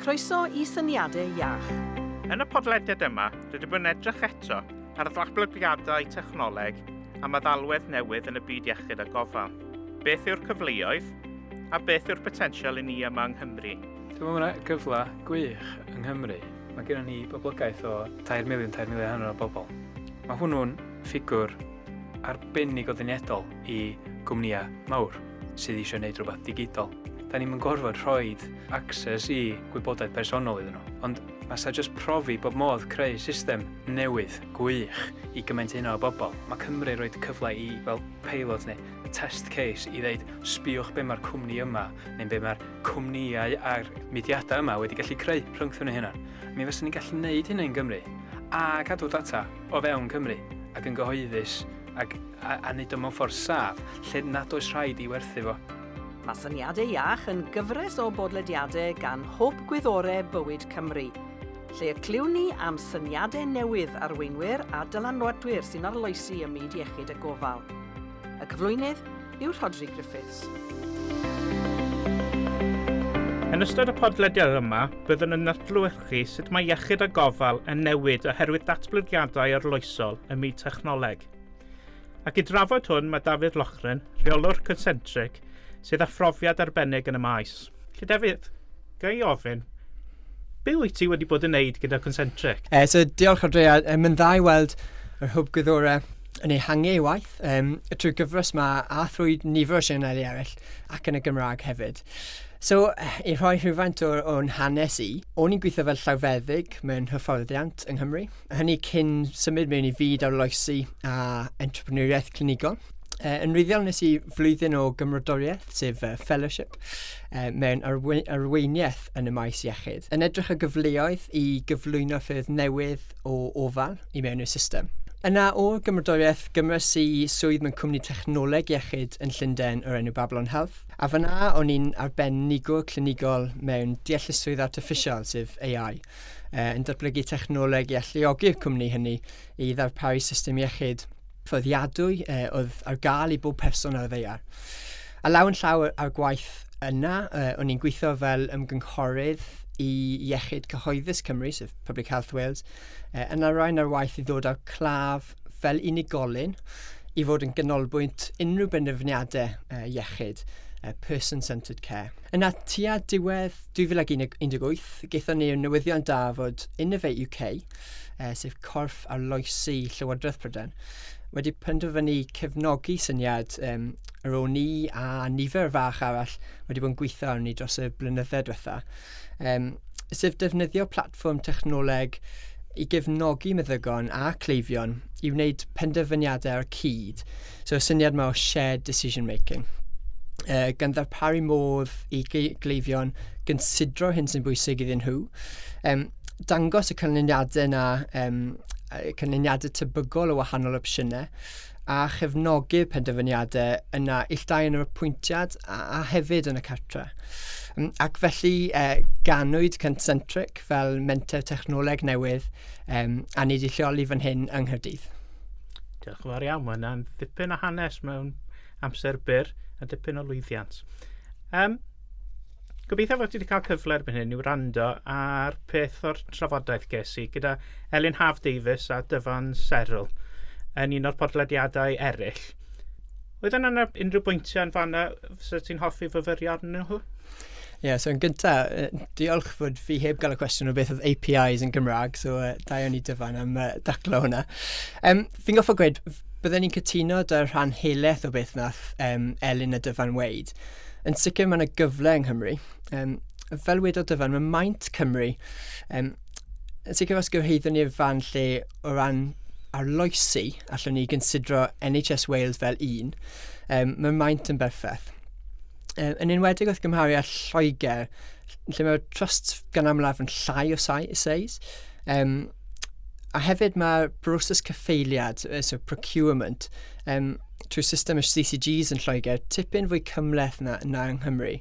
Croeso i Syniadau Iach. Yn y podlediad yma, rydym yn edrych eto ar ddatblygiadau technoleg a meddalwedd newydd yn y byd iechyd a gofal. Beth yw'r cyfleoedd a beth yw'r potensial i ni yma yng Nghymru? Dwi'n meddwl mae yna gyfle gwych yng Nghymru. Mae gennym ni boblogaeth o 3 miliwn, 3 miliwn hanner o bobl. Mae hwnnw'n ffigwr arbennig o ddeniadol i gwmnïau mawr sydd eisiau gwneud rhywbeth digidol. Da ni'n gorfod rhoi access i gwybodaeth personol iddyn nhw, ond mae sa just profi bod modd creu system newydd gwych i gymaint hynna o bobl. Mae Cymru roed cyfle i fel peilot neu test case i ddeud sbïwch be mae'r cwmni yma neu be mae'r cwmnïau a'r mudiadau yma wedi gallu creu rhyngthyn nhw hynna. Mi fyswn ni'n gallu gwneud hynna yn Gymru a cadw data o fewn Cymru ac yn gyhoeddus ac, a, a wneud o mewn ffordd saff lle nad oes rhaid i werthu fo. Mae Syniadau Iach yn gyfres o bodlediadau gan Hwb Gwyddorau Bywyd Cymru, lle y clywn ni am syniadau newydd arweinwyr a dylanwadwyr sy'n arloesi ym myd iechyd a gofal. Y cyflwynydd yw Rhodri Griffiths. Yn ystod y podlediad yma, byddwn yn adlewyrchu sut mae iechyd a gofal yn newid oherwydd datblygiadau arloesol ym myd technoleg. Ac i drafod hwn mae Dafydd Loughran, rheolwr Concentric, sydd â phrofiad arbennig yn y maes. Lle Dafydd, ga i ofyn, be wyt ti wedi bod yn neud gyda Concentric? E, so diolch Andrea, e, mae'n dda i weld yr hwb gwyddorau yn ehangu ei waith um, trwy gyfres ma a thrwy nifer o sianeli eraill ac yn y Gymraeg hefyd. So, i rhoi rhywfaint o'n hanes i, o'n i'n gweithio fel llawfeddyg mewn hyfforddiant yng Nghymru. Hynny cyn symud mewn i fyd arloesi a entrepreneuriaeth clinigol. Yn wreiddiol nes i flwyddyn o gymrodoriaeth, sef fellowship, mewn arweiniaeth yn y maes iechyd, yn edrych ar gyfleoedd i gyflwyno ffyrdd newydd o ofal i mewn i'r system. Yna o'r gymrodoriaeth gymres i swydd mewn cwmni technoleg iechyd yn Llundain o'r enw Babylon Health, a fan'na o'n i'n arbenigwr clinigol mewn deallusrwydd artiffisial, sef AI, yn datblygu technoleg i alluogi'r cwmni hynny i ddarparu system iechyd fforddiadwy oedd ar gael i bob person ar y ddaear. A law yn llaw â'r gwaith yna, o'n i'n gweithio fel ymgynghorydd i Iechyd Cyhoeddus Cymru, sef Public Health Wales, yn arwain ar waith i ddod â'r claf fel unigolyn i fod yn ganolbwynt unrhyw benderfyniadau iechyd, person-centred care. Yna tua diwedd 2018, gaethon ni'r newyddion da fod Innovate UK, sef corff arloesi Llywodraeth Prydain, wedi penderfynu cefnogi syniad um, yr o'n i a nifer fach arall wedi bod yn gweithio arni dros y blynyddoedd diwetha, um, sef defnyddio platfform technoleg i gefnogi meddygon a cleifion i wneud penderfyniadau ar y cyd. So y syniad yma o shared decision making. Gan ddarparu modd i gleifion gynsidro hyn sy'n bwysig iddyn nhw. Um, dangos y canlyniadau yna, um, canlyniadau tebygol o wahanol opsiynau, a chefnogi'r penderfyniadau yna ill dau yn yr apwyntiad a, a hefyd yn y cartre. Ac felly ganwyd Concentric fel menter technoleg newydd um, a ni wedi lleoli fan hyn yng Nghaerdydd. Diolch yn fawr iawn, mae yna'n ddipyn o hanes mewn amser byr a dipyn o lwyddiant. Um, gobeithio fod ti wedi cael cyfle erbyn hyn i wrando ar peth o'r trafodaeth ges i gyda Elin Haf Davies a Dyfan Serl yn un o'r podlediadau eraill. Oedd yna unrhyw bwyntiau yn fanna fysa ti'n hoffi fyfyrio arnyn nhw? Ie, yeah, so yn gyntaf, diolch fod fi heb gael y cwestiwn o beth oedd APIs yn Gymraeg, so da iawn i Dyfan am daclo hwnna. Um, fi'n goffo gweud, bydden ni'n cytuno dy'r rhan helaeth o beth nath um, Elin a Dyfan weid. Yn sicr mae yna gyfle yng Nghymru. Um, fel wedodd Dyfan, mae maint Cymru, um, yn sicr os gyrhaeddwn ni'r fan lle o ran arloesi, allwn ni gynsidro NHS Wales fel un, um, mae maint yn berffaith. Yn enwedig wrth gymharu â Lloegr, lle mae'r trust gan amlaf yn llai o size. Um, a hefyd mae'r broses cyffeiliad, so procurement, um, trwy system y CCGs yn Lloegr, tipyn fwy cymhleth na, na yng Nghymru.